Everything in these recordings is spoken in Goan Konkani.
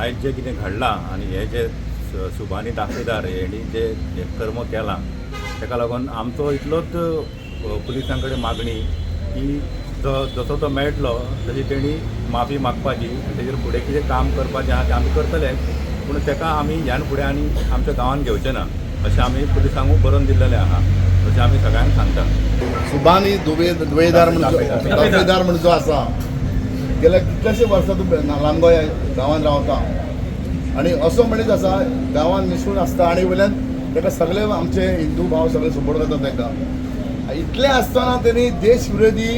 आयज जें कितें घडलां आनी हे जे सुबानी दाफेदार हेणी जे हें कर्म केलां ताका लागून आमचो इतलोच पुलिसां कडेन मागणी की जो जसो तो मेळटलो तशी तेणी माफी मागपाची आनी तेजेर फुडें कितें काम करपाचें आहा तें आमी करतले, पूण ताका आमी ह्यान फुडें आनी आमच्या गांवांत घेवचे ना अशें आमी पुलिसांकूय बरोवन दिल्लेलें आहा, अशें आमी सगळ्यांक सांगता. सुबानी दुवेदार म्हणून दाफेदार म्हणून जो आसा, गेल्या कितल्याशे वर्सां तूं लामगांव ह्या गांवांत रावता आनी असो मनीस आसा, गांवांत मिसळून आसता आनी वयल्यान ताका सगळे आमचे हिंदू भाव सगळे सपोर्ट करतात तांकां. इतलें आसतना तेणी देश विरोधी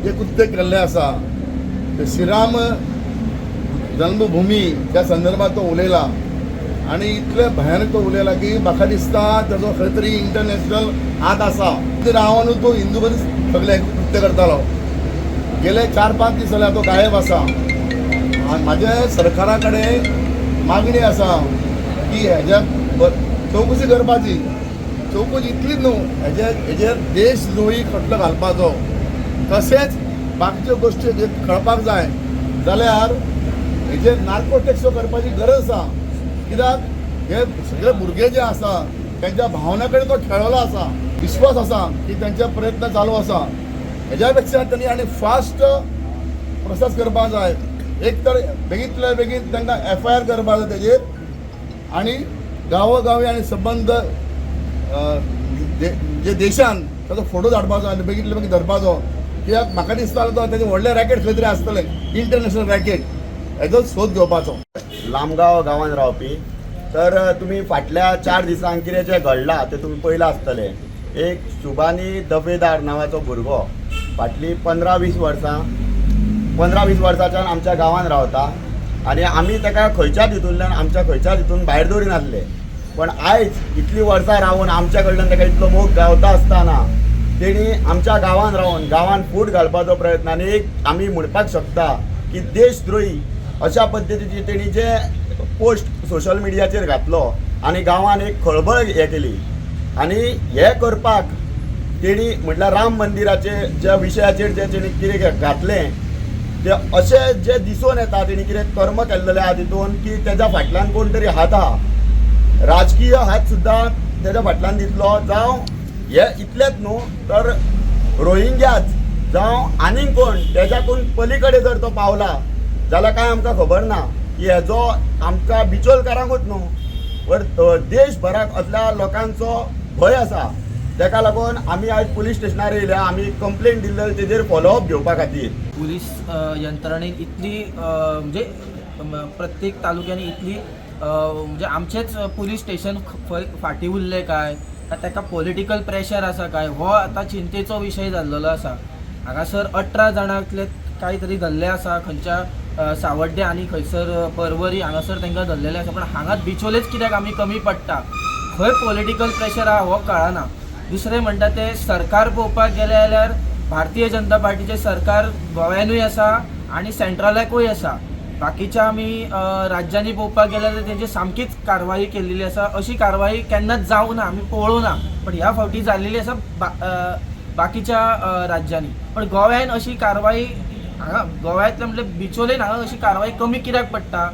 जे कृत्य केल्लें आसा, ते श्रीराम जन्मभूमी त्या संदर्भात तो उलयला आनी इतलें भयानक तो उलयला की म्हाका दिसता ताजो खंय तरी इंटरनॅशनल हात आसा. ते रावनूच तो हिंदू मनीस सगळे कृत्य करतालो. गेले 4-5 दीस जाल्यार तो गायब आसा. म्हाजे सरकारा कडेन मागणी आसा की हेज्या चवकशी करपाची. चवकशी इतलीच न्हू, हेजेर देशद्रोही खटलो घालपाचो, तशेंच बाकीच्यो गोश्टी जे कळपाक जाय जाल्यार हेजेर नार्को टेस्ट करपाची गरज आसा. कित्याक हे सगळे भुरगे जे आसा तेंच्या भावना कडेन तो खेळलो आसा. विश्वास आसा की तेंचे प्रयत्न चालू आसा. हेज्या पेक्षा तेणी आनी फास्ट प्रोसेस करपाक जाय. एक तर बेगींतल्या बेगीन तांकां एफआयआर करपाक जाय तेजेर आनी गांवोगांवी आनी संबंद जे देशान ताचो फोटो धाडपाचो आनी बेगींतल्या बेगीन धरपाचो. कित्याक म्हाका दिसता तो तेजें व्हडलें रॅकेट खंय तरी आसतलें, इंटरनॅशनल रॅकेट, हेजो सोद घेवपाचो. लामगांव गांवांत रावपी. तर तुमी फाटल्या 4 दिसांक कितें जें घडलां तें तुमी पळयलां आसतलें. एक सुबानी दफेदार नांवाचो भुरगो फाटलीं 15-20 वर्सां, 15-20 वर्सांच्यान आमच्या गांवांत रावता आनी आमी ताका खंयच्याच हितूंतल्यान, आमच्या खंयच्याच हितून भायर दवरिनासले. पण आयज इतलीं वर्सां रावन आमच्या कडल्यान ताका इतलो मोग गावता आसतना तेणी आमच्या गांवांत रावन गांवांत फूट घालपाचो प्रयत्न आनी एक आमी म्हणपाक शकता की देशद्रोही अशा पद्दतीची तेणी जे पोस्ट सोशल मिडियाचेर घातलो आनी गांवांत एक खळबळ हे केली. आनी हे करपाक तेणी म्हटल्यार राम मंदिराचे ज्या विशयाचेर जे तेणी कितें घातलें ते अशें जे दिसून येता तेणी कितें कर्म केल्लेलें आहा तितून की तेज्या फाटल्यान कोण तरी हात आहा, राजकीय हात सुद्दां तेज्या फाटल्यान दितलो. जावं हे इतलेंच न्हू तर रोहिंग्याच जावं आनीक कोण तेज्याकून पलीकडे जर तो पावला जाल्यार कांय आमकां खबर ना की हेजो आमकां बिचोलकारांकूच न्हू वर देशभराक असल्या लोकांचो भंय आसा. तेका लागून आमी आयज पुलीस स्टेशनार येयल्या, आमी कंप्लेन दिल्ले तेजेर फॉलोअप घेवपा खातीर. पुलीस यंत्रणेन इतली म्हणजे प्रत्येक तालुक्यांनी इतली म्हणजे आमचेच पुलीस स्टेशन फाटीं उरलें काय, काय ताका पॉलिटिकल प्रेशर आसा काय, हो आतां चिंतेचो विशय जाल्लेलो आसा. हांगासर 18 जाणांतले कांय तरी धरले आसा, खंयच्या सावड्डे आनी खंयसर परवरी हांगासर तांकां धरलेले आसा. पण हांगाच बिचोलेच कित्याक आमी कमी पडटा, खंय पॉलिटिकल प्रेशर आहा हो कळना. दुसरें म्हणटा तें सरकार पळोवपाक गेलें जाल्यार भारतीय जनता पार्टीचें सरकार गोंयानूय आसा आनी सेंट्रलाकूय आसा. बाकीच्या आमी राज्यांनी पळोवपाक गेल्यार तेंची सामकीच कारवाई केल्लेली आसा. अशी कारवाई केन्नाच जावंक ना, आमी पळोवंक ना, पण ह्या फावटी जाल्लेली आसा बाकीच्या राज्यांनी. पण गोव्यान अशी कारवाई हांगा गोव्यांतल्या म्हटल्यार बिचोलेन हांगा अशी कारवाई कमी कित्याक पडटा?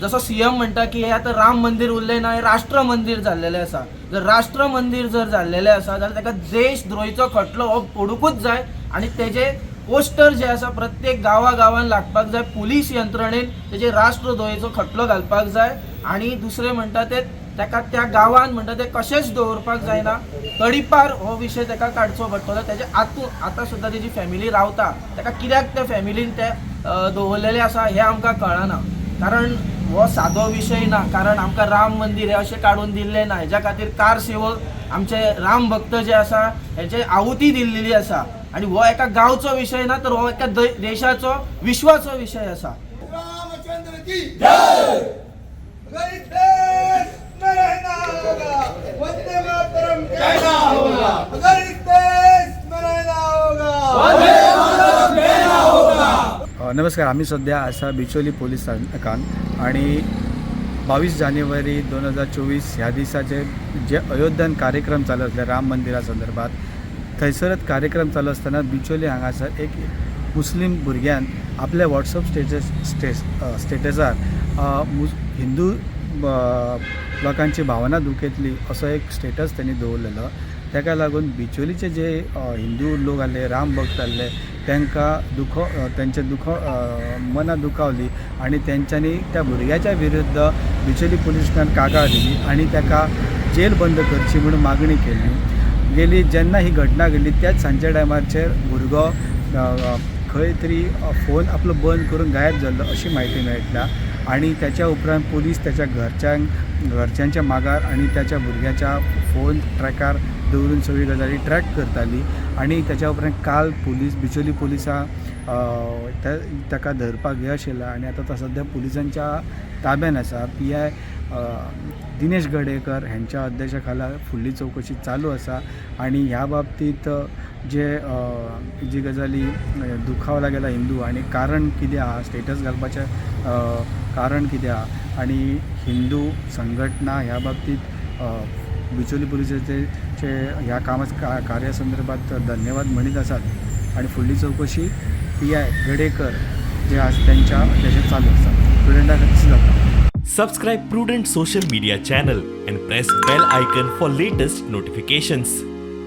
जसो सीएम म्हणटा की हे आतां राम मंदीर उरलें ना, हें राष्ट्र मंदीर जाल्लेलें आसा. जर राष्ट्र मंदीर जर जाल्लेलें आसा जाल्यार ताका देशद्रोहीचो खटलो हो पडुंकूच जाय आनी तेजे पोस्टर जे आसा प्रत्येक गांवा गांवान लागपाक जाय. पुलीस यंत्रणेन तेजे राष्ट्रद्रोहीचो खटलो घालपाक जाय. आनी दुसरें म्हणटा ते ताका त्या गांवान म्हणटा ते कशेंच दवरपाक जायना. तडीपार हो विशय ताका काडचो पडटलो. तेजे आतून आतां सुद्दां तेजी फॅमिली रावता, ताका कित्याक त्या फॅमिलीन ते दवरलेलें आसा हें आमकां कळना. कारण हो सादो विशय ना, कारण आमकां राम मंदीर हें अशें काडून दिल्लें ना. हेज्या खातीर कार सेवक आमचे राम भक्त जे आसा हेचे आहुती दिल्लेली आसा. आनी हो एका गांवचो विशय ना तर हो एका देशाचो, विश्वाचो विशय आसा. रामचंद्र की जय. अगर इस देश में रहना होगा, वंदे मातरम कहना होगा. अगर इस देश में रहना होगा, वंदे मातरम कहना होगा. नमस्कार. आम्ही सध्या आसा बिचोली पोलीस स्थानकान आणि 22 जानेवारी 2024 ह्या दिसाचे जे अयोध्यान कार्यक्रम चालू आसले राम मंदिरा संदर्भात, थंयसरच कार्यक्रम चालू आसतना बिचोली हांगासर एक मुस्लीम भुरग्यान आपल्या वॉट्सअप स्टेटसार हिंदू लोकांची भावना दुखयतली असो एक स्टेटस तेणी दवरलेलो. ताका लागून बिचोलीचे जे हिंदू लोक आहले, राम भक्त आहले, तांकां दुखो तेंचे दुखो मनां दुखावली आनी तेंच्यांनी त्या भुरग्याच्या विरुद्ध बिचोली पुलीस स्टेशनान कागाळ दिली आनी ताका जेल बंद करची म्हूण मागणी केली गेली. जेन्ना ही घटना घडली त्याच सांजच्या टायमाचेर भुरगो खंय तरी फोन आपलो बंद करून गायब जाल्लो अशी म्हायती मेळटा आनी त्याच्या उपरांत पुलीस त्याच्या घरच्यांक घरच्यांच्या मागार आनी त्याच्या भुरग्याच्या फोन ट्रॅकार दवरून सगळी गजाली ट्रॅक करताली. आनी त्याच्या उपरांत काल पुलीस बिचोली पुलिसां ताका धरपाक यश येयलां आनी आतां तो सद्या पुलिसांच्या ताब्यान आसा. पीआय दिनेश गडेकर हेंच्या अध्यक्षा खाला फुडली चवकशी चालू आसा आनी ह्या बाबतींत जे जी गजाली दुखावला गेला हिंदू आनी कारण कितें आहा, स्टेटस घालपाचें कारण कितें आहा आनी हिंदू संघटना ह्या बाबतींत बिचोली पुलिसाचे चे ह्या कामा कार्या संदर्भात धन्यवाद म्हणीत आसात आनी फुडली चवकशी पीआय गडेकर जे आसा तेंच्या अध्यक्षात चालू आसा. प्रुडंटा खातीर जाता. Subscribe Prudent Social Media channel and press bell icon for latest notifications.